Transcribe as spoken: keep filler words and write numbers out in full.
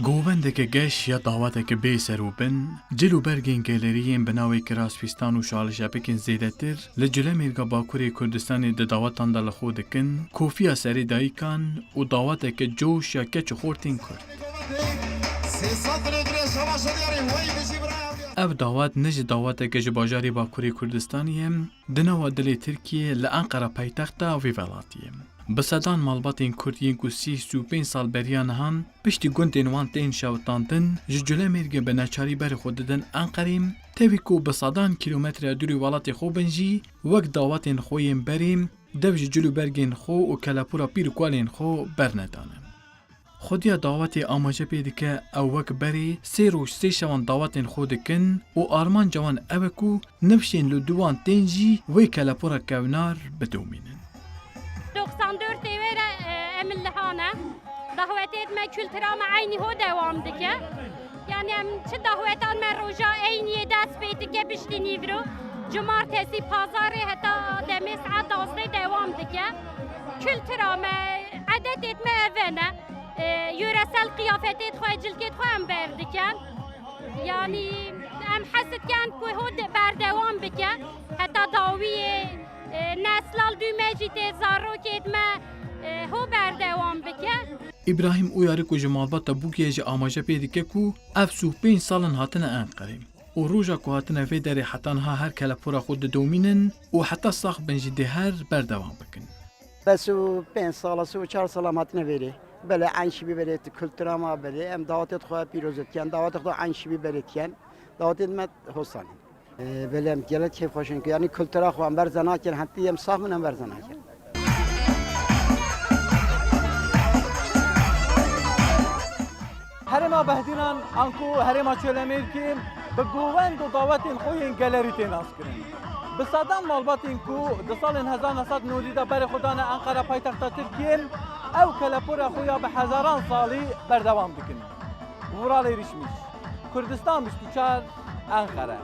Govendeke geş ya daweteke bê ser û bin, cil û bergên geleriyên bi navê kirasfîstan û şalişepikên zêdetir li Culemêrga Bakurê Kurdistanê di dawetan de li xwe dikin, kofiya serê dayikan û daweteke coş ya keç û xortên Kurd. Ev dawet ne ji daweteke ji bajarê Bakurê Kurdistanê ye, di nava dilê Tirkiyê li Enqera paytexta vê welatî ye. Bi sedan malbatên Kurd yên ku sî sî û pênc sal beriya nihan piştî gundên wan tên şewitandin, ji Culemêrgê bi neçarî berê xwe didin Enqerê, tevî ku bi sedan kîlometre dûrî welatê xwe bin jî, wek dawetên xwe yên berê, dev ji cil û bergên xwe û kelepûra pîr û kualên xwe bernedane. Xwediya dawetê amaje pê dike, ew wek berê sê roj sê şevan dawetên xwe dikin û armanca wan ew e ku nifşên li dû wan tên jî wê kelepûra kevnar bidomînin. Doksan dört ê wê re, e, em li han e. Dawetê me, kultura me eynî ho dewam dike. Yani em çi dawetan me roja eyniyê dest pê dike piştî nîvro. Cumartesî, pazarê heta demê saet duwazdeh dewam dike. Kultura me, edetê me ev ne. E, yöresel qiyafetê xwe, cilkê xwe em berdikin. Yani em hez dikin ku ho de-, berdewam bike. Heta dawiyê, e, nesla li dû me jî tê zarokê me, e, ho berdewam bike. Îbrahîm Uyarî ku ji malbata Bûkiyê jî amaje pê dike ku ev sî û pênc sal in hatine Enqerê û roja ku hatine vê derê heta niha her kelepûra xwe didomînin û heta sax bin jî dê her berdewam bikin. Bes û pênc sala, sî û çar sala em hatine vêrê. Belê, eyn şibî berê kultura ma belê. Em dawetê xwe pîroz dikin, dawetê xwe eyn şibî berê dikin. Dawetê me hosan in. Ee, belê em gelek kêfxweş in ku, yanî kultura xwe em berze nakin, hentî em sax bin em berze nakin. Herêma Behdînan anku herêma Çolemêrgê bi govend û dawetên xwe yên gelerî tê naskirin. Bi sedan malbatên ku di salên hezar neh sed nodî de berê xwe dane Enqera paytexta Tirkiyê, ew kelepûra xwe ya bi hezaran salî berdewam dikin. Vuralê Rîşmîş, Kurdistan bîst û çar, Enqere.